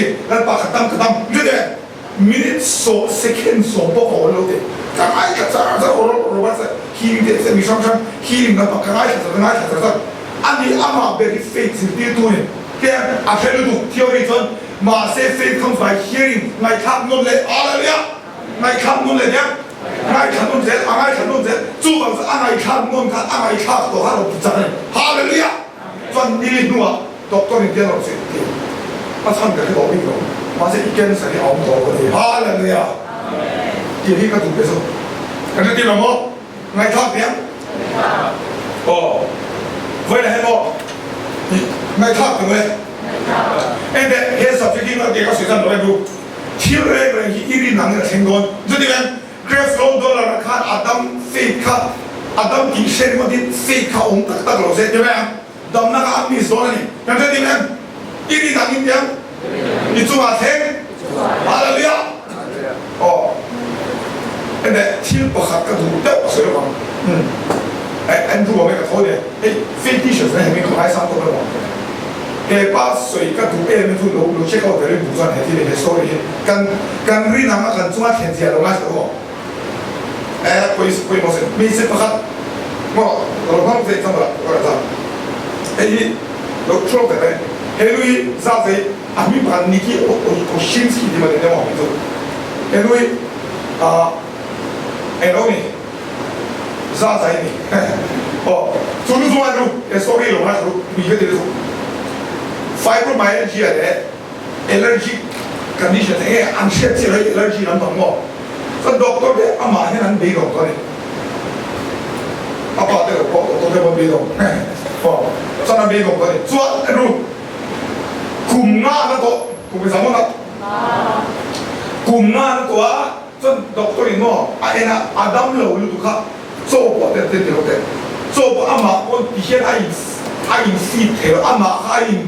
thin, Lalpa ka dam ka dam, Jude, minute sawm, second sawm pawh ka awl lo teh, ka ngaithla char char aw Robert chuan healing teh che mi hrang hrang healing lampang ka ngaithla char ka ngaithla char char a ni, amah ber hi faith zirtirtu a ni te a hre lutuk theory chuan mahse faith comes by hearing ngaihthlak nawn leh hallelujah ngaihthlak nawn leh nia ngaithla nawn zel a ngaithla nawn zel chuvang chuan a ngaihthlak nawn khan a ngaihthlak tawh kha a rawn ti chak a ni hallelujah chuan nili hnuah Doctor in tiang lo che ti a chhan ka hre tawh bik lo mahse i cancer hi a awm tawh lo a ti. Hallelujah! Tih hi ka duh ve zawk. Kan hre ti lo maw? Ngaihthlak piang? Aw. Vawiin ah hian maw? Ngaihthlak tum e. Enteh, he subject hi ngaihthlak ka sawi zan lo em u. Thil reng reng hi i rin ang in a thleng dawn. Chuti em? Creflo Dollar ah khan a dam faith kha a dam tih hre ringawt in faith kha a awm tak tak lo se ti mai ang. Damna kha an miss dawn a ni. Kan hre ding em? I rin ang in tiang? I chungah thleng? Hallelujah! Aw. Ene thil pakhat ka duh deuh a sawi lo ang. Umm. Eh, Andrew a mai ka tho nia. Hei, faith teachers na hemi ka ngaisang tawp emaw. He pa sawi ka duh em chu lo lo check out ve ring duh chuan he thil hi he story hi kan kan rin ang a kan chunga thlen zia lo ngaithla rawh. Eh, pawi pawimawh se hmeichhe pakhat maw ka lo hmang ve chang la ka rawn hei hi lo thluak ve mai he nu hi za vei a hming pakhat Nikki Oshinsky tih mai emaw hming chu he nu hi ah englo ni za zai ni aw chu nu chu nu he story lo ngaithla ru mi ka ti lutuk fibromyalgia leh Allergic condition eng nge an hriat chiah lo hi allergy lam pang maw? Chuan doctor te amah hian an beidawng tawh a ni. A pa te lo pawh doctor te pawh an beidawng aw chuan an beidawng tawh a ni. Chuan en ru kum nga na tawh kum engzah maw na kum nga na tawh a chuan doctor in maw a en a a dam lo lutuk kha chaw pawh te te ti lo teh chaw pawh amah pawn ti hian a in a in feed thei lo amah kha a in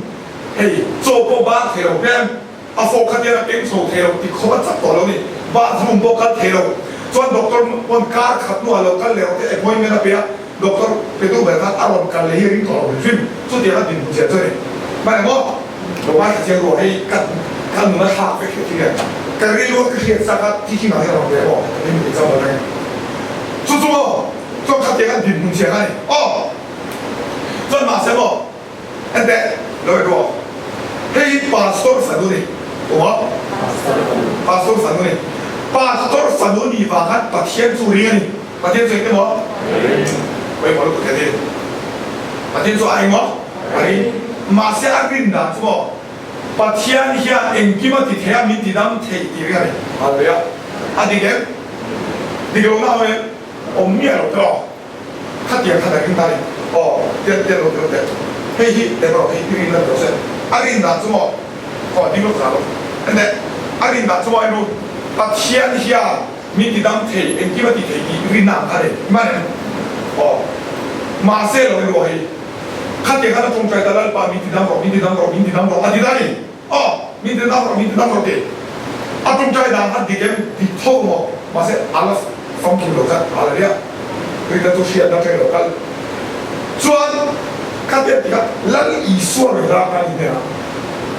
Hei, chaw pawh bar thei lo hmel, a fawk kha tiang a keng chho thei lo ti khawp a chak tawh lo ni. Bathroom pawh kal thei lo. Chuan doctor pawn kar khat hnuah lo kal leh rawh tih appointment a pe a, doctor petu ber khan a rawn kal leh hi ring tawh lo hrim hrim. Chutiang a dinhmun chiah chu a ni. Hman emaw? Lo ngaithla chiang ruah hei ka ka nun a thlak vek hret hi nge. Ka rilru a ka hriat chak a teaching ah hian a rawn ve emaw? Ka hlim thei chang lo reng. Chu chu maw? Chuan khatiang a dinhmun chiah kha a ni. Aw! Chuan mahse maw? Enteh, lo en rawh. Hei hi Pastor fanu ni. Aw, Pastor fanu ni. Pastor fanu nih vang khan Pathian chu ring a ni. Pathian chu engemaw? Pawimawh lutuk hian ni. Pathian chu a engmaw? A ring. Mahse a rin dan chu maw? Pathian hian engkim a ti thei a, min ti dam thei tih ring a ni. Hallelujah. A dik em? Dik lo na awm em? Awm miah lo tiraw? Khatiang khan a ring ta ni. Aw, tel tel lo tel tel. Hei hi tel rawh, hei i rin lan lo se. A rin dan chu maw? Aw, ding lawk zah lo. Enne, a rin dan chu maw enu? Pathian hian min ti dam thei, engkim a ti thei tih rinna ang kha ni. Hman em? Aw. Mahse lo enu hei. Khatiang khan a tawngtai ta, Lalpa min ti dam rawh, min ti dam rawh, min ti dam rawh a ti ta ni. Aw, min ti dam rawh, min ti dam rawh tih a tawngtai dan kha dik em? Dik tho maw? Mahse a la famkim lo kha a la ria. Rita chu hriatna thleng lo kal chuan khatia ti kha Lal Isua rawn rak a ni hnenah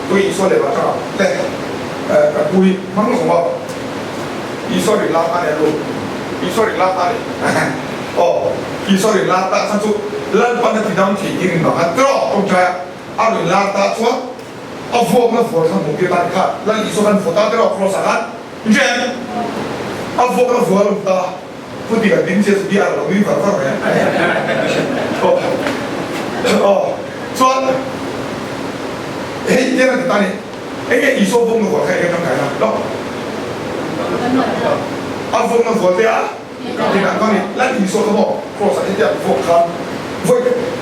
tui Isua leh vah tangah le kan pu hi hmang lo maw? Isua rin lak a ni a lu Isua rin lak a ni aw Isua rin lak ta kha chu Lalpan a ti dam thei tih rin vang khan tiraw tawngtai a a rin lak ta chuan A vuakna vual kha hmuh tir ta ni kha Lal Isua khan vuah ta te rawh cross ah khan Jen a vuakna vual awm ta pu ti kan ding chiah chu biar a lo nui var var mai a aw chuan hei tiang a ti ta ni enge Isua vuakna vual kha enge tangkai na lo a vuakna vual te a tinah chuan ni Lal Isua kha maw cross ah hetia vuak khan vawi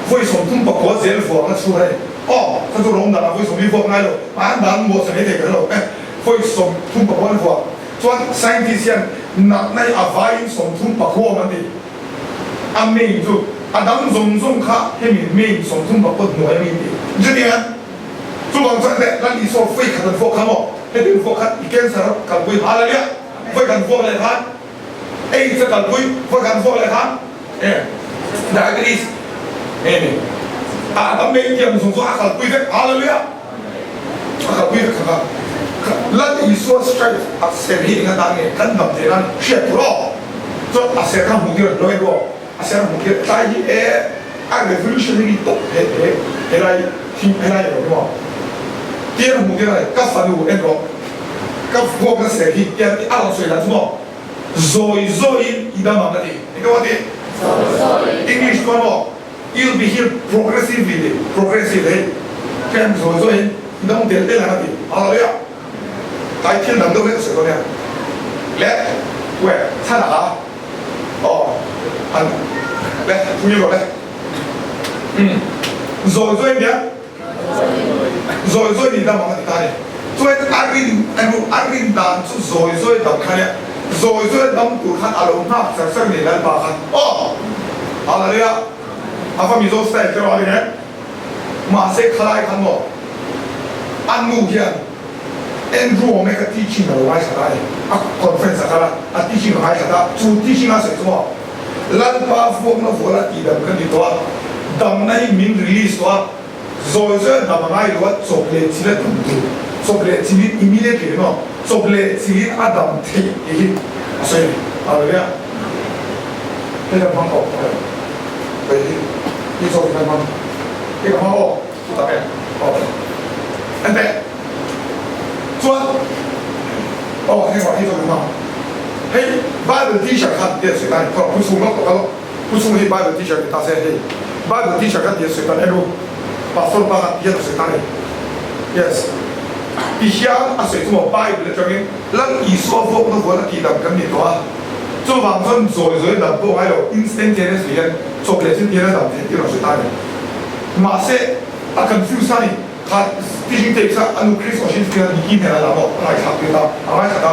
vawi 39 zel vuakna chhung a ni. Aw, kha chu rawng dan ah vawi sawm hi vuak ngai lo, an dan muah sa mai thei ka hre lo e, vawi 39 an vuak chuan scientist hian natna hi a vaiin 34 an ti, a main chu a dang zawng zawng kha hemi main 34 hnuai ami an ti, chuti hian chuvang chuan teh Lal Isua vawi khat an vuak kha maw, heti an vuak khan i cancer kalpui hal ania, vawi khat vuak leh khan AIDS a kalpui, vawi khat vuak leh khan. Diabetes nge ni a dam mai tiang zawng chu a kalpui vek hallelujah a kalpui vek kha kha. Isua stripes a ser hi eng atan nge kan dam theih nan hriat tur aw. Chuan a ser kha hmuh tir an lo en aw. A ser hmuh tir tlai hi e a revolutionary tawp he he helai thim helai emaw emaw tir hmuh tir a ni ka fanu en rawh ka vuakna ser hi tiang a rawn sawi dan chu maw zawi zawiin i dam ang a ti eng emaw a ti English chuan maw you'll be healed progressively ti progressive hei tlem zawi zawiin i dam tel tel ang a ti hallelujah tlai thil dang deuh hlek a sawi dawn nia le weh chhan ah a. Aw an le pui rawh le umm zawi zawi nia zawi zawi nih dam ang a ti ta a ni chuan a rin emaw a rin dan chu zawi zawi dam kha nia zawi zawi dam tur khan a lo nghak char char ni Lalpa khan aw Hallelujah a va Mizo style te rawh a ni e mahse khalai khan maw a nu hian Andrew awm e ka teaching a lo ngaithla ta a ni. A conference a kal a, a teaching a ngaithla ta. Chu teaching a sawi chu maw, Lalpa vuakna vuala tih dam ka ni tawh a, damna hi min release tawh a, zawi zawi a dam a ngai lo a, chawp leh chil a dam tur, chawp leh chilin immediately maw, chawp leh chilin a dam theih tih hi a sawi a ni. Hallelujah. Hei kan hmang tawh tawh em? Hei hi hi zawk hi kan hmang. Hei ka hmang aw, chutah em? Aw. Enteh. Chuan aw heng vang hi chuan ka hmang. Hei Bible teacher khan ti a sawi ta ni. Khaw pu chhung lawk tawh ka lawk. Pu chhung hi Bible teacher ti ta se hei Bible teacher khan ti a sawi ta ni. Enu Pastor pa khan ti hian a sawi ta ni. Yes. Ti hian a sawi chu maw Bible atangin Lal Isua vuakna vuan a tih dam kan ni tawh a. Chuvang chuan zawi zawi dam pawh ngai lo instantaneously hian chawp leh thil ti hian a dam theih tih a rawn sawi ta ni. Mahse a confuse ta ni. Kha teaching tapes a anu Chris Oshinski kha Nikki hnen a lam aw, a ngaithlak tir ta, a ngaithla ta.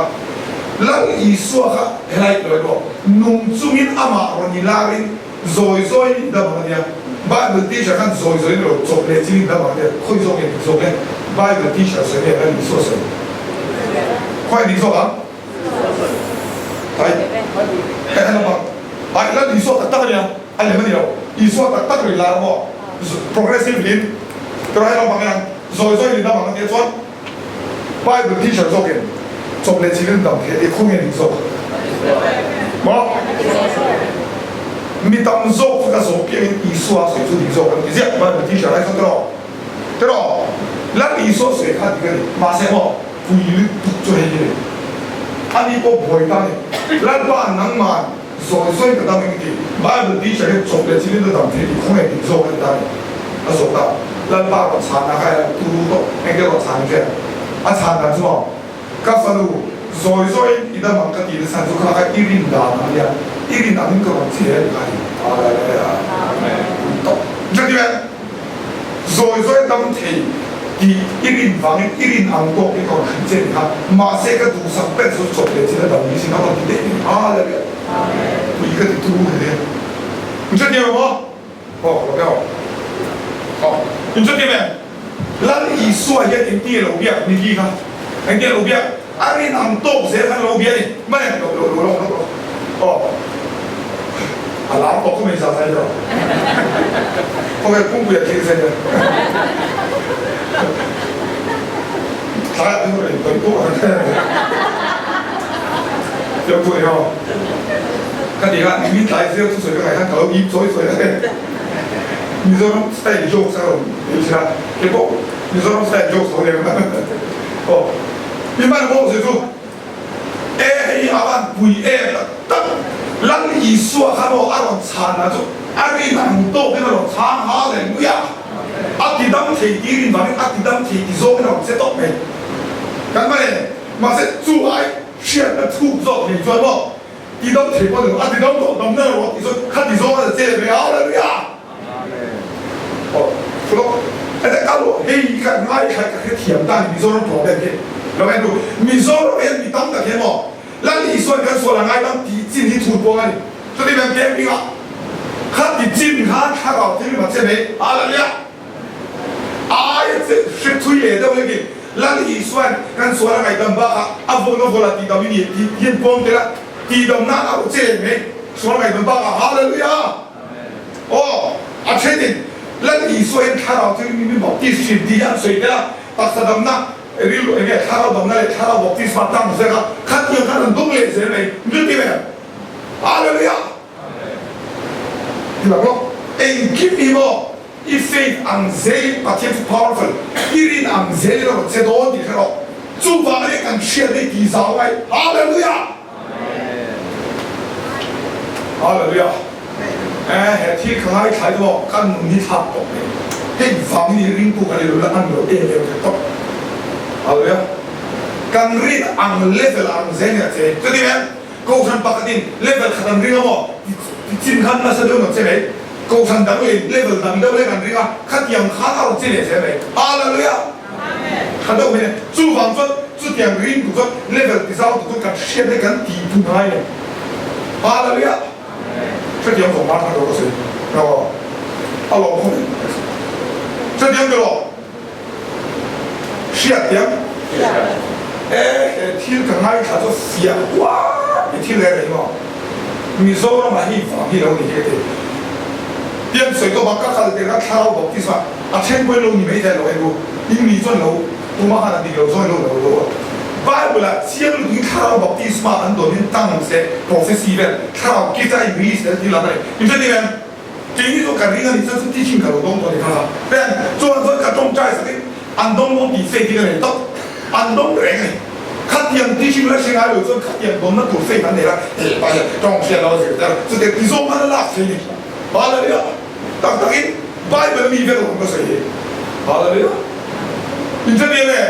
Lal Isua kha helai lo emaw, nung chungin amah rawn i larin zawi zawiin in dam ang a nia. Bible teacher khan zawi zawiin ilo chawp leh chingin dam ang a nia. Khawi zawk nge dik zawk le? Bible teacher sawi nge Lal Isua sawi? Khawi dik zawk ang? Ai, hei a lam ang. Ai, Lal Isua tak tak a nia. A lem a ni lo. Isua tak tak ri lar maw? Progressive lin tawrh ai lampang hian zawi zawi lin lamang a tia chuan Bible teacher zawkin chawp leh chilin dam theih tih khawnge dik zawk maw? Mi tam zawk chu ka zawh piangin Isua sawi chu dik zawk an ti ziah Bible teacher ai chuan tiraw? Tiraw? Lal Isua sawi kha dik a ni. Mahse maw pui lutuk chu hei hi a ni. Ani pawh buai ta a ni. Lalpa nangman Zawi zawi ka dam eng ti? Bible teacher hian chawp leh chilin a dam thei tih khawngaih dik zawk a ni ta ni. A zawh ta. Lalpa rawn chhan na kha ila tu tawh eng te rawn chhan hian a chhan dan chu maw? Ka fanu, zawi zawiin i dam ang ka ti nasa chu kha kha i rin dan ang nia, i rin angin ka rawn che a ni kha hi. Hallelujah. Tawh. Chuti ve. Zawi zawi dam thei tih i rin vangin i rin ang tawk hi ka rawn hrilh che ni kha. Mahse ka duhsak ber chu chawp leh chin a dam ni sin a rawn ti daih ni. Hallelujah! Pui ka ti tu hle. In hrethiam em aw? Aw, ka lo aw. In hrethiam em? Lal Isua hian engti a lo biak Nikki kha? Engti a lo biak? A rin ang tawk zel khan a lo bia a ni. Mane, lo lo lo lo lo. Aw. A lar tawk chu mai za zai rawh. Khawvel pumpui a thil zel e. Thlai ah chu rawn inpawih pawh a hre. Lo pui rawh. Ka ti kha ni tlai zir chu sawi ka ngaih khan ka lo ip chawi chawi a. Mizoram style jokes a rawn ei thin a. Keipawh Mizoram style jokes ho lem. Aw. I hman bawk zir chu. E hei a van pui em tak tak. Lal Isua kha maw a rawn chhan lah chu a rin ang tawkin a rawn chhang Hallelujah! A ti dam thei ti rin vangin a ti dam thei ti zawngin a rawn che tawp mai. Kan hman em? Mahse chu ai hriatna chhuk zawk nei chuan maw ti dam thei pawh ni lo, a ti dam tawh damna lo a tih chuan kha ti zawng a la che ve Hallelujah! Aw thu heta ka luah hei ka ngaithla ka hrethiam ta ni Mizoram problem hi lo en tu Mizoram hian mi tam tak hian maw Lal Isuan kan sual a ngaidam tih chin hi chhun kuang a ni chuti men camping ah kha ti chin khan thlarau thil ma che mai Hallelujah ai che hre thui leh deuh lekin Lal Isuan kan sual a ngaidam bakah a vawn a vawl a tihdam i ni tih hian puang tel a tihdam nan a rawh che mai sual ngaidam bakah Hallelujah. Aw, a thenin Lal Isua hian thlarau chu mi baptist hrim tih hi an sawi tel a, taksa damna Rilru enge thlarau damna leh thlarau baptisma tang zek a, khatiang khan an dawng leh zel mai. Min ti ve? Hallelujah! Ti lang lawk. Engkim hi maw i faith ang zelin Pathian chu powerful, i rin ang zelin a rawn che dawn tih hre rawh. Chuvang ania kan hriat hi ti zau ngai. Hallelujah! Hallelujah! Eh, he thil ka ngaithla hi maw kan nun hi thlak tawp mai. Hei vangin i ringtu kan i lo la an lo em em tawp. Hallelujah! Kan rin ang level ang zel in a che. Chuti em? Kohhran pakhatin level khat an ring a maw? Ti chin khan nasa deuh nawt che mai. Kohhran dang leh level dang deuh lek an ring a, khatiang khan a rawn che leh zel mai. Hallelujah! Tha deuh mai a ni. Chuvang chuan chutiang ring tu chuan level ti zau tu chuan kan hriat hi kan tih pun ngai a ni. Hallelujah! Hrethiam zawng nan khan lo ka sawi. A lawm khawp mai. Hrethiam tiraw? Hriatthiam? E he thil ka ngaithla chu fiah huat i thil reng reng maw? Mizoram ah hei vang hi lo ni hi ka ti. Tiang sawi tawp a ka kal tir kha thlarau baptisma a then pawhin lo ni mai thei lo hei bu in mi chuan lo tuma khan a dik lo zawng in lo lo lo a. Bible ah chiang lutuk in thlarau baptisma an dawn in tang se prophecy vel thlarau gift a in release tel thil lam a ni. In hre tir em? Keini chu ka ring a nih chuan chu teaching ka lo dawng tawh a ni kha. Pen chuan chuan ka tawngtai sakin an dawng dawn tih faith hi ka nei tawp. An dawng reng a ni. Khatiang teaching la hre ngai lo chuan khatiang dawnna tur faith an nei la, he pa hian tawng hriat lo a zir tel chutiang ti zawng khan a lak thei a ni. Hallelujah! Tak takin Bible a mi vek alawm ka sawi hi. Hallelujah! Inhrethiam e?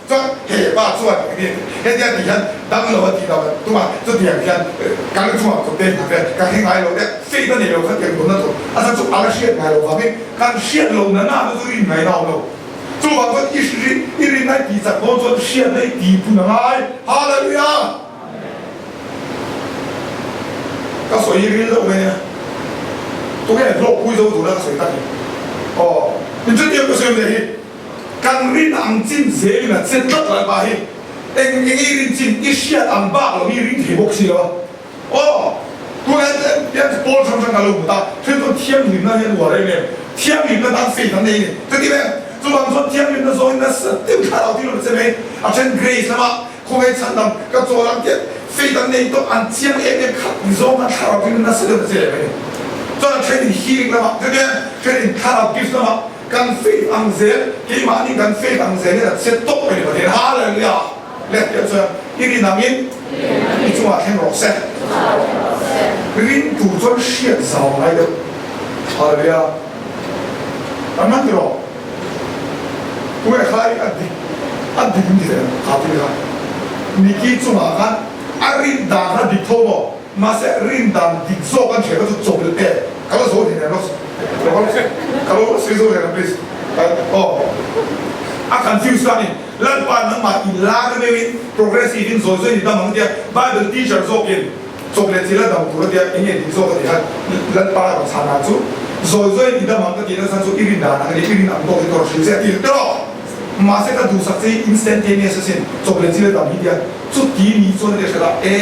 Chuan he pa chuan enge hetia tih hian dam lo a tih loh tumah chutiang hian kan chungah kut te hna ve ka hre ngai lo deuh faith a nei lo khatiang tunna tur a chhan chu a la hriat ngai lo vangin kan hriat lo na na chu rin ngaihna a awm lo. Chuvang chuan i hri i rinna i tih chak dawn chuan hriatna i tih pun a ngai. Hallelujah! Ka sawi hi ril deuh mai nia. Tunge hlawkpui zo tura ka sawi tak hi? Aw, inchutiang ka sawi awm leh hi. Kan rin ang chin zelin a che tlat lai pah hi eng eng i rin chin i hriat ang bak lo hi ring thei bawk si lo a. Aw, tunah hian hian pawl hrang hrang ka lo hmu ta, then chuan thianghlimna hi an uar em em, thianghlimna tan faith an nei a ni. Chuti mai, chuvang chuan thianghlimna zawngin nasa deuh thlarau thil rawn che mai, a then grace lama khawngaih chhandam ka chawl ang tiang faith an nei tawh an chiang em em khat ni zawng khan thlarau thil nasa deuh a che leh mai a ni. Chuan a then in healing lamah, chuti mai, then in thlarau gift lamah, Kan faith ang zel, keimahni kan faith ang zel hian a che tawp mai ni Pathian. Hallelujah! Leh piah chuan i rin angin i chungah thleng rawh se. Rin tur chuan hriat zau ngai deuh. Hallelujah! Kan man tiraw? Tunge khai a dik a dik in ti thei ang kha thil kha. Niki chungah khan a rin dan kha dik tho maw? Mahse rin dan dik zawk an hria kha chu chawp leh e. Ka la zo thei nen lo. Ka lo sawi zo thei nen please. Aw. A confuse ta ni. Lalpa nangmah in lar deuhin progressive in zawi zawi ni dam ang tia Bible teacher zawkin chawp leh thil a dam tur a tia enge dik zawk a ti khan Lalpa a rawn chhan dan chu zawi zawi ni dam ang ka tih nasa chu i rin dan ang a ni i rin ang tawk hi ka rawn hrilh che a ti tawh. Mahse ka duhsak che hi instantaneous asin chawp leh thil a dam hi tia Chuti ni chuan a ti hrilh a, E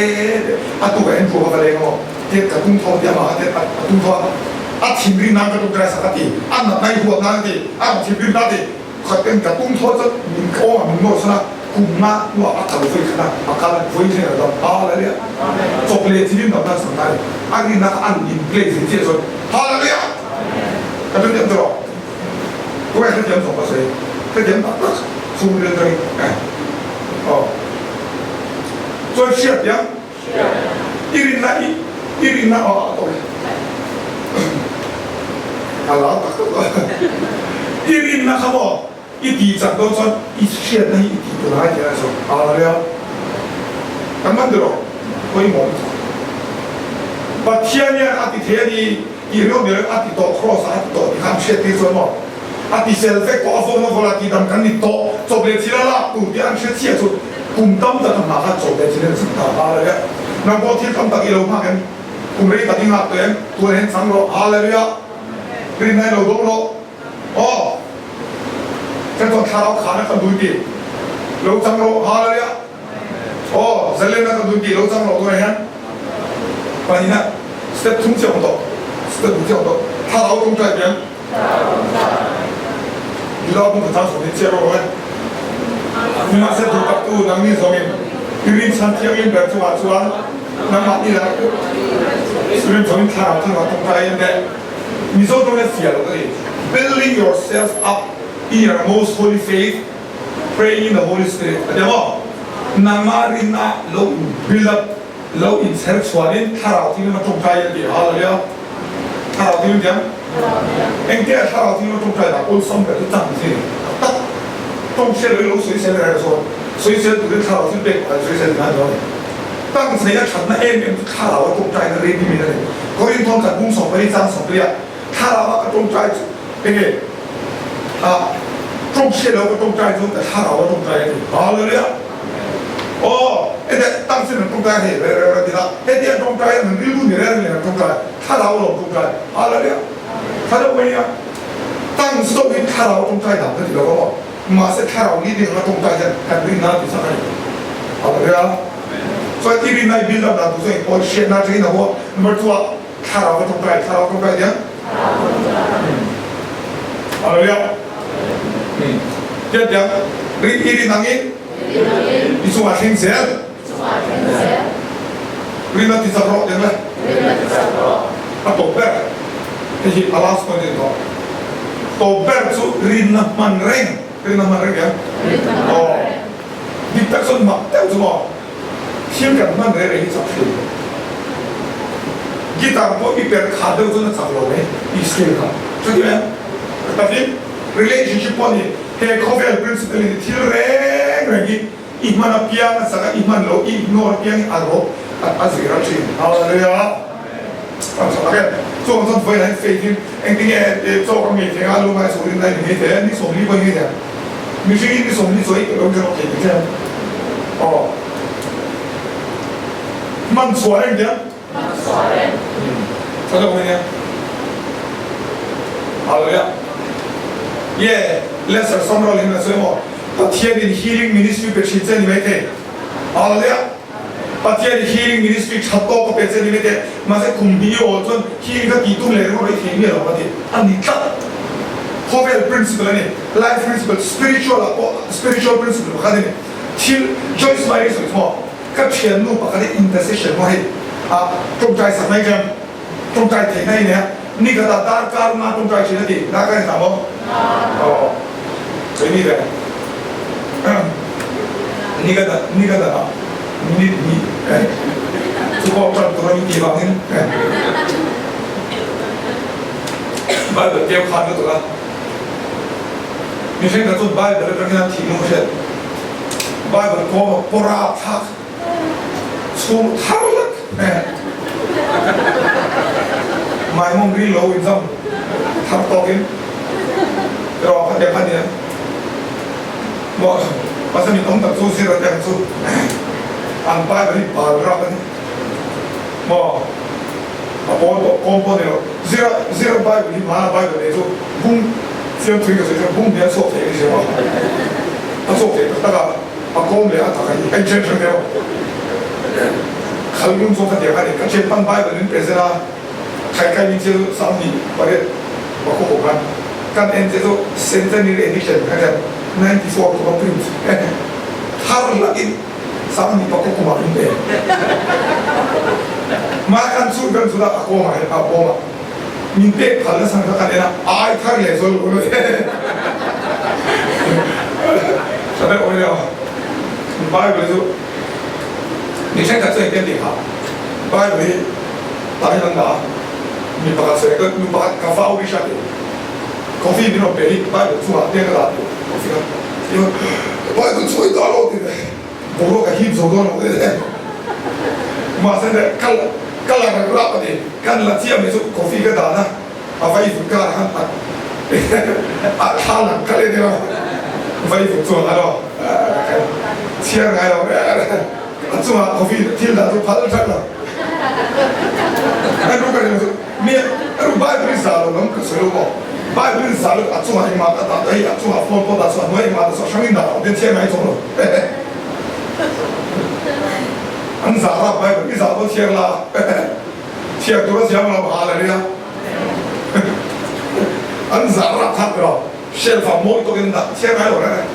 a tuk a en ruam a ka leng a maw? Tiat ka tum tho ti amah kha tiat a tum tho a, a thinrim nan ka tum trai sak a ti, a natna i huat nan a ti, a rawn thinrim ta a ti, khat en ka tum tho chuan min kawng a min nawr sawn a, kum nga hnuah a kal vawi khat a, a kal a vawi thleng a dam Hallelujah! Chawp leh thinrim dam nan sam ta a ni, a rinna kha a in play zin chiah chuan Hallelujah! Ka tum diam tawh rawh, tunge hrethiam zawk ka sawi, hrethiam tak tak chhungril atangin eh. Aw. Chuan hriat piang? I rinna i i rinna aw a tawk e. A lau tak tak lo. I rinna kha maw i tih chak dawn chuan i hriatna hi i tih tur a ngai tih a sawi. Hallelujah. Kan man tirh aw. Pawimawh lutuk. Pathian hian a ti thei a ni tih ringawt ni lo a ti tawh cross ah a ti tawh tih kha an hriat tir chuan maw A ti fel vek tawh a vawn a vawn a ti dam kan ni tawh chawp leh thil a lak tur tih an hre chiah chu kum tam tak a nghah kha chawp leh thil an chhun ta Hallelujah nang pawh thil tam tak i lo nghak em kum rei tak i nghak tawh em tunah hian chang rawh Hallelujah rinna i lo dawng rawh aw kan chuan thlarau khana kan dui ti lo chang rawh Hallelujah aw zalenna kan dui ti lo chang rawh tunah hian pahnihna step thum chiah awm tawh step thum chiah awm tawh thlarau tawngtai piang Nila pawh ka chang chho thei chiah rawh e. Nimahsela duhtaktu nangni zawngin i rinchhan thianghlim ber chungah chuan nangmah ni lah Supreme zawngin thlarau thar a tawngtai em le? Mizo tawng hian fiah lo ka ti. Building yourself up in your most holy faith, praying in the Holy Spirit a ti a maw? Nangmah rinna lo in build up, lo in chher chhuanin thlarau thianghlim a tawngtai a ti. Hallelujah! Thlarau thianghlim tiang? Engtia thlarau thianghlim a tawngtai dah awlsam ber chu chang zir tak tak. Tawng hriat loin lo sawisel reng a chuan sawisel turin thlarau thil pek pakhat sawisel tih a ni lo a ni. Tang chei a thatna em em chu thlarau a tawngtaina ready made a ni. Korinthon khat bung 14 chang 14 ah thlarau a ka tawngtai chu enge ah tawng hriat lo ka tawngtai chu ka thlarau a tawngtai a ni. Hallelujah! Aw hetiang tang sin an tawngtai a hei reng reng reng a hetiang tawngtai an rilru ni reng reng an tawngtai thlarau a lo tawngtai. Hallelujah! Tha deuh mai nia. Tang zawk hi thlarau tawngtai dan ka ti lo a maw? Mahse thlarau leading anga tawngtai hian kan rinna a tichak a ni. Hallelujah! Chuan i rinna i build up dan tur chu engpawh hriatna atangin a haw a, number two ah thlarau a tawngtai, thlarau tawngtai diam. Hallelujah! Tiang tiang rin i rin angin i chungah thleng zel. Rinna tichak rawh tiang le. A tawp ber hei hi a last point a ni tawh. Tawp ber chu rinna hman reng, rinna hman reng tiang. Aw dik tak chuan mak deuh chu maw thil kan hman reng reng hi chak thin. Guitar pawh i perh khat deuh chuan a chak lo mai i scale kha. Chuti mai takin relationship pawh a ni he khawvel principle in thil reng reng hi I hman apiang a chak a, i hman lo, i ignore apiang hi a rawp a zir a thin. Hallelujah! Kan tha tak em? Chuang chuan vawiin ah hian faith in engtinge chaw ka ngei thei a, lungai surin a in ngei thei a, ni 40 pawh in ngei thei ang. Mihring in ni 40 chaw i pe lo kher thei thei ang. Aw. Hman chhuah reng diam. Hman chhuah reng. Tha deuh mai nia. Hallelujah. Yeah, Lester Sumrall in a sawi maw? Pathian in healing ministry pe thin che a ni mai thei. Hallelujah. Pathian in healing ministry tha tawk a pe che a ni mai thei. Mahse kum hnih i awl chuan healing kha tih tum leh ringawt rei thei miah lo a ti. A ni tlat. Khawvel principle a ni. Life principle, spiritual ah pawh spiritual principle pakhat a ni. Thil Joyce Meyer i sawi chu maw? Ka thiannu pakhat hi intercession maw hei ah tawngtai sak mai khan tawngtai theihna i nei a, nikhat ah darkar nga tawngtai thin a ti, darkar i hna maw? Aw keini ve nikhat ah nikhat ah minute hnih chu pawh tan tur a ni tih vangin Bible keu khan lutuk a, mihring kha chuan Bible atangin an thih lung a hriat. Bible kawng a pawra thlak chhung thar lek hmel maimawm ri lo in zam thar tawk in erawh kha tiang kha nia maw mahse mi tam tak chu zir a tiang chu an Bible hi bal rap a ni maw a pawl pawh kawm pawh ni lo zir a zir a Bible hi hmana Bible nei chu bung Siam thui ka sawi chuan bung hian chhuak thei ka hria a, a chhuak thei tak tak a, a kawm leh a tak a hi a inchen hrang deuh. Khal lung chuan ka tiang a ni, ka thian pan Bible min present a, khai kai min thil 28 pakua kawm khan kan en che chu Centenary Edition kha hian 94 tluk a print thar lakin 24 kumah min pe. Mah kan chhun kan chhun a, a kawmah hian a kawmah. Min pek phal nasa kha kan en a, ai thar leh zawl lo lo e. Tha deuh mai deuh a. Bible chu mi thenkhat chuan engtin an tih phah. Bible hi tah hian an dah a, mi pakhat sawi ka nu pakhat ka vau ri hrat in coffee min rawn pe hi Bible chungah tiang ka dah tih coffee kha Bible chu i dah lo tih leh Boruak a hip zo dawn lo e. Mahse le ka ka la reng rap a ni. Kan la chiah mai chu coffee ka dan a, a vaivut kar khan a a thla lang kal e nia. Vaivut chuan a lo chhiar ngai lo a chungah coffee thil dah chu phal that lo. Ka nu ka ring chu mi a ru Bible in zah lo lam ka sawi lo maw. Bible in zah lo a chungah engmah ka dah hei a chungah phone pawh dah chu a hnuai engmah dah chu a hrang in dah lo den chhiar ngai chuang lo. An zah rap Bible i zah pawh chhiar la chhiar tur a siam lo hal a nia. An zah rap thak lo shelf ah mawi tawkin dah chhiar ngai lo reng reng.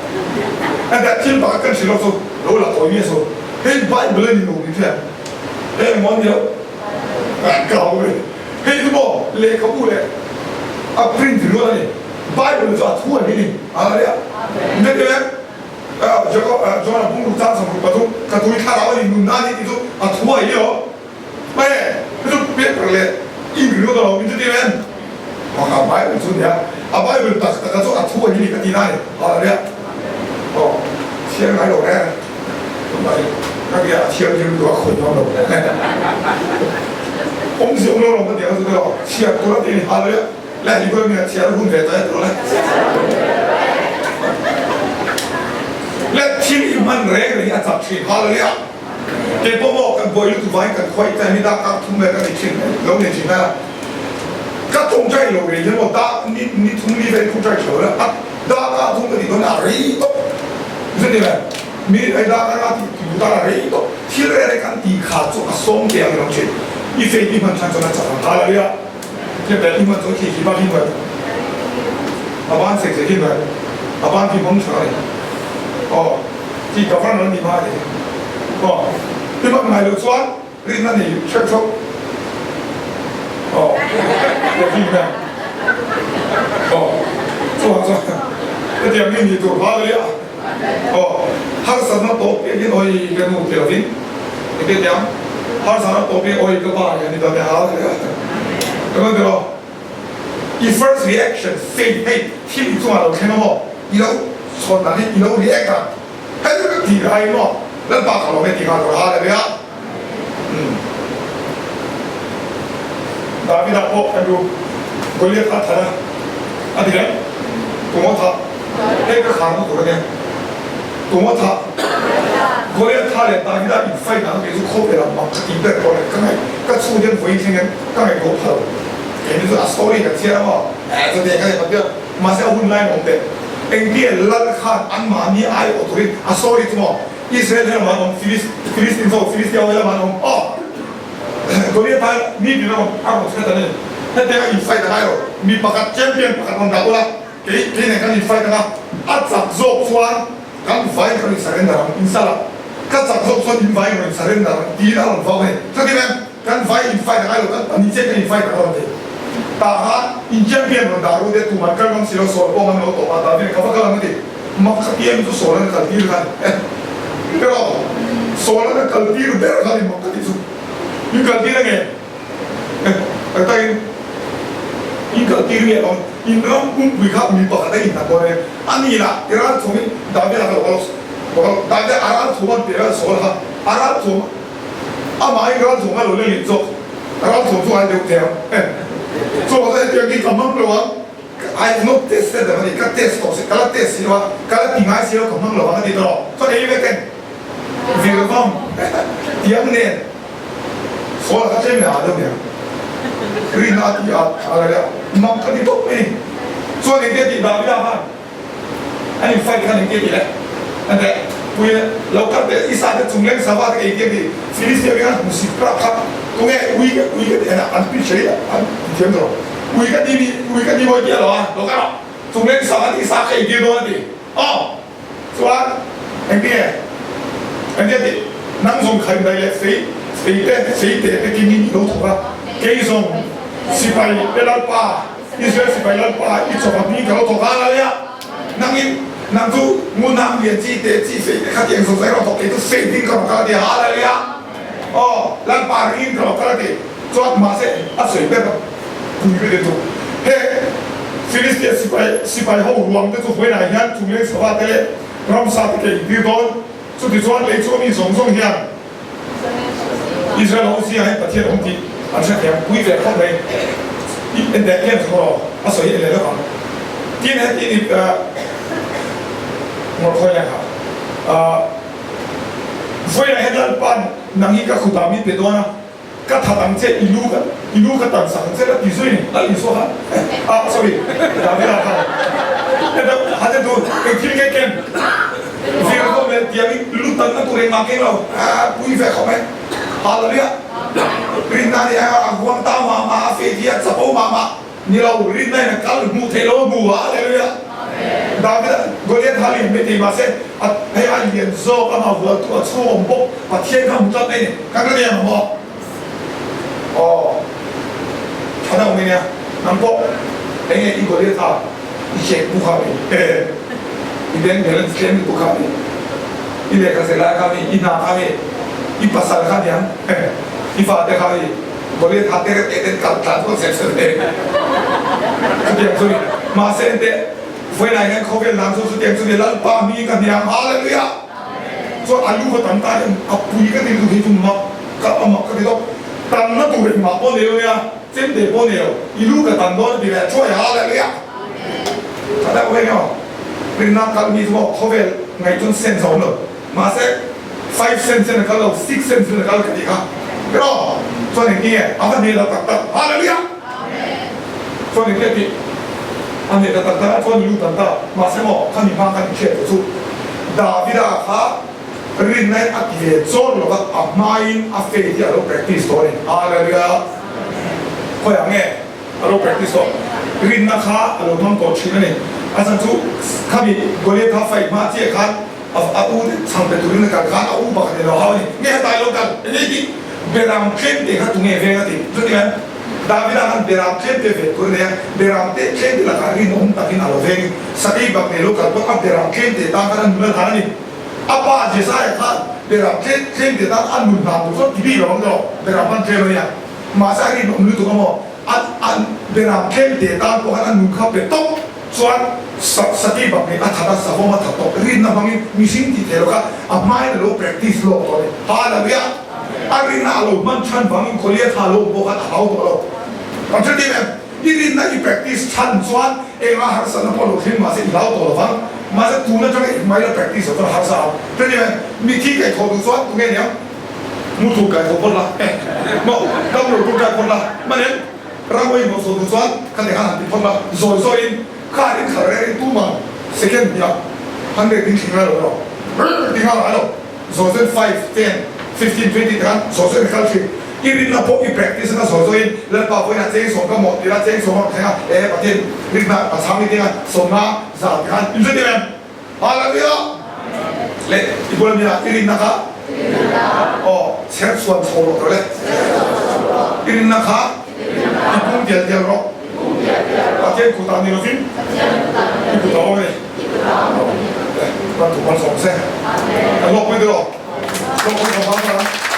Enteh thil pakhat kan hrilh lawk chu lo la tawi miah suh. Hei Bible a ni lo min hria. Hei engmaw a ni lo? Ka hau ve. Hei chu maw lehkhabu leh a print ringawt a ni. Bible chu a thu a ni ni. Hallelujah. Engtin? John-a bungruk chang 63 ka tui thlarau a ni nunna a ni tih chu a thu a hi aw. Hmai chu paper leh ink ringawt a lo min chu ti em? A Bible chu nia, a Bible tak taka chu a thu a hi ni ka ti na a ni. Hallelujah. Aw, chhiar ngai lo reng. Tunah hi ka bia a thianghlim lutuk a khawih ngam lo. Awmzia awm lo lo ka ti ang chu tiraw? Chhiar tur a ti a ni. Hallelujah. Le hi pawh nia chhiar hun ve tawh e tiraw le. Le thil i hman reng reng hi a chak thin. Hallelujah. Kei pawh maw kan buai lutuk vangin kan khuai tlai mi dak kak thum ve ka nei thin lo nei thin a. Ka tawngtai lo rei hian maw dak ni ni thum li vel tawngtai tha lo la a dak kak thum ka tih dawn a rei tawp zet ila mi ai dak a ti ti duh tan a rei tawp thil reng reng kan tih kha chu a sawm te ang lo thin i faith i hman than chuan a chak ang hallelujah thil bel i hman chuan khi khi bak hi hnuai a ban sek sek hi hnuai a ban khi hmang tha a ni aw. Tih ka van rawn ni hma ni. Aw, i hman ngai loh chuan rinna nei hrep chauh. Aw, ka ti mai ang. Aw, chuvang chuan hetiang mi ni tur hma lia. Aw, harsatna tawp piah hian awi ka nu ti lovin engtin tiang harsatna tawp piah awi ka pa hian ni ta te ha lia. Ka rawn ti lo. I first reaction faith hei thil i chungah lo thleng a maw? I lo chhawn dan hi i lo react a, hei chu ka ti rai maw? Lalpa ka lawm e ti nghal tur a le a. Umm. Davida pawh kan ru Goliath kha a that a, a ti reng. Tumaw thah? Hei ka khar na tur a nia. Tumaw thah? Goliath tha leh Davida in fight dan kei chu khawvel ah mak ka ti ber tawh le ka ngaih ka chhung hian vawi thleng hian ka ngaihtuah pha lo. Kei chu a story kan chhiar a maw? Eh chu tiang ka nei mat viau. Mahse a hun lai awm teh. Engtia lal khan anmahni ai awh turin a story chu maw? Israel he lamah an awm, Philistines ho, Philistia ho he lamah an awm. Aw! Goliath khan mi tin a rawn a rawn threat a ni. Hetianga in fight a ngai lo. Mi pakhat champion pakhat rawn dah ula, kei kei nen kan in fight anga a chak zawk chuan kan vai kan in surrender ang in sala. Ka chak zawk chuan in vai rawn in surrender ang tiin a rawn vau a ni. Chuti em? Kan vai in fight a ngai lo, kan pahnih chiah kan in fight a rawn ti. Tah khan in champion rawn dah ru te tumah kal ngam si lo, sawl pawh ngam lo tawp a, tah vin ka va kal ang a ti. Mak kha piang chu sawl an kal tir khan eh erawh sawl an kal tir ber khan i mak ka ti chu in kal tir ange eh tak tak in in kal tir nge awm in ram pumpui kha mi pakhat a in hna dawn e a ni lah i ral thawm in Davida kha lo kal lo kal Davida a ral thawm an pe a sawl kha a ral thawm amah in ral thawm a lo la leh zawk ral thawm chu ai deuh thei ang eh chaw kha hetiang hi ka hmang lo ang. I have not tested them a ni, ka test tawh si, ka la test si lo a, ka la ti ngai si lo, ka hmang lo ang a ti tawh. Chuan ei vek em? Vir vang tiang nen sawl a kha tlem leh ah deuh nia. Rinna a ti a, a la leh a, mak ka ti tawp mai ni. Chuan engtia tih Davida khan an in fight khan engtia tih leh? An teh, Pui lo kal teh, i sa te chung leng sava te ka ei tiang ti, Philistia veng an hmusit prap kha tunge ui ka ui ka ti en a, an picture hi an ti thiam tawh lo. Ui ka ti mi, ui ka ti mawi ti a lo a, lo ka rawh. Chung leng sang a ti sa ka intir dawn a ti. Aw! Chuan engtinge? Engtinge ti? Nang zawng khain dai leh fei, fei te, fei te te kingin i lo thawk a. Kei zawng sipai te Lalpa, Israel sipai Lalpa i chawp a hming ka lo thawk a la leh a. Nangin, nang chu ngunhang lian chi te chi fei te kha tiang zawng zawng i rawn thawk, kei chu fei ding ka rawn kal a ti a, ha la leh a. Aw, Lalpa ringin ka lo kal a ti. Chuan mahse a sawi ber a pui ve chu he Philistia sipai sipai ho ruang te chu vawiinah hian chungleng sava te leh ramsa te ke intir dawn. Chutichuan lei chu a mi zawng zawng hian Israel ho zingah hian Pathian awm tih an hrethiam pui ve khawp mai. I en deh tlem chu maw a sawi hi en leh deuh ang. Tin heti ni ngawr khawi leng ha vawiinah hian Lalpa'n nang hi ka khutah min pe dawn a. Ka that ang che, i lu ka, i lu ka tan sak ang che la ti zui ni, Lal Isua khan, ah sorry, Davida khan, heta hate tur eng thil nge ken vir dawn le tiang in lu tan na tur engmah keng lo, ah pui ve khawp mai, Hallelujah, rinna ni a a huang ta mah mah a feh hi a chapo mah mah ni lo, rinna in a kal hmuh theih lo a hmu, Hallelujah. Davida Goliath kha lian mai thei mahse a hei a lian zawk amah vualtu a chhung awm bawk Pathian kha hmu tlat mai ni. Kan la lian ang maw? Aw tha deuh mai nia. Nang pawh enge i Goliath kha i chek bu kha mi? I bank balance tlem lutuk kha mi? I lehkha zir lai kha mi? I hna kha mi? I pasal kha niang? I fate kha mi? Goliath kha te reuh te ten kal tlan chuan sep sep hle. Chutiang chu ni. Mahse enteh, vawiinah hian khawvel dan chu chutiang chu ni, Lalpa hmingin ka hniam, Hallelujah! Chuan a lu kha tam ta hian a pui ka ti lutuk hi chu mak ka a mak ka ti tawp. Tanna tur engmah pawh nei lo nia, chemte pawh nei lo, i lu ka tan dawn a ti leh thuai, Hallelujah! Tha deuh eng emaw rinna kal mi chu maw khawvel ngaih chuan sense a awm lo. Mahse, 5 cents in a kal lo, 6 cents in a kal ka tih kha. Rawh! Chuan engtin nge? A va hneh lo tak tak. Hallelujah! Chuan engtin a tih? A hneh ta tak tak a, chuan i lut an ta. Mahse maw, kha mi hma khan i hriat loh chu. Davida kha rinna in a ti ve chawr lo va, a hmain a faith hi a lo practice tawh a ni. Hallelujah! Khawiah nge a lo practice tawh? Rinna kha a lo hmang tawh thin a ni. A chhan chu khami Goliath kha fight hma chiah khan A u te chhang pe turin a kal khan a u pakhat in lo hau a ni. Nge hetlai lo kal? Eng nge tih? Beram tlem te kha tunge veng a ti. Chutiang Davida khan beram tlem te ve tur a nei a, beram te tlem te lakah rinawm takin a lo veng in sakei bak nei lo kal pawh a beram tlem te tan khan a nun a hlan a ni. A pa Jesaia khan beram tlem tlem te tan a nun hlan tur chuan ti bik lo ang tawh beram an tlem a nia. Mahse a rinawm lutuk a maw? A a beram tlem te tan pawh khan a nun kha pe tawp. Chuan Sati bak nih a that a, savawm a that tawh rinna hmangin mihring tih theih loh kha a hmain a lo practice lawk tawh a ni. Hallelujah! A rinna a lo hman chhan vangin Goliath kha a lo awm pawh khan a hlau tawh lo. Kan hre tir em? I rinna i practice chhan chuan engah harsatna pawh lo thleng mahse i hlau tawh lo vang. Mahse tun atanga i hmai la practice loh chuan a harsa ang. Hre tir em? Mithi kaihthawh duh chuan tunge niang? Muthu kaihthawh phawt la. Maw? Damlo tur kaihphawt la. Hman em? Ramawii hmuh chhuah duh chuan ka ti khan han ti phawt a, zawi zawiin car in khalh reng in tumah second hniah 100 in thleng lai lo erawh rrr ti nghal ngai lo, zawi zawiin five, ten, 15, 20 ti khan zawi zawiin a kal thin. I rinna pawh i practice anga zawi zawiin Lalpa vawiinah cheng sawm ka mawh tira cheng sawm a rawn thleng a, e Pathian rinna a chhang ni teng a sawmna zan ti khan in hre tir em? Hallelujah! Le i bula mi ah i rinna kha aw chher chhuan chho rawh tawh le. I rinna kha i pum dial dial rawh. Pathian kutah ni lovin i kutah awm a ni. Le kan thu hman sawm se. Kan hlawkpui tawh rawh. Hlawkpui khawp ang.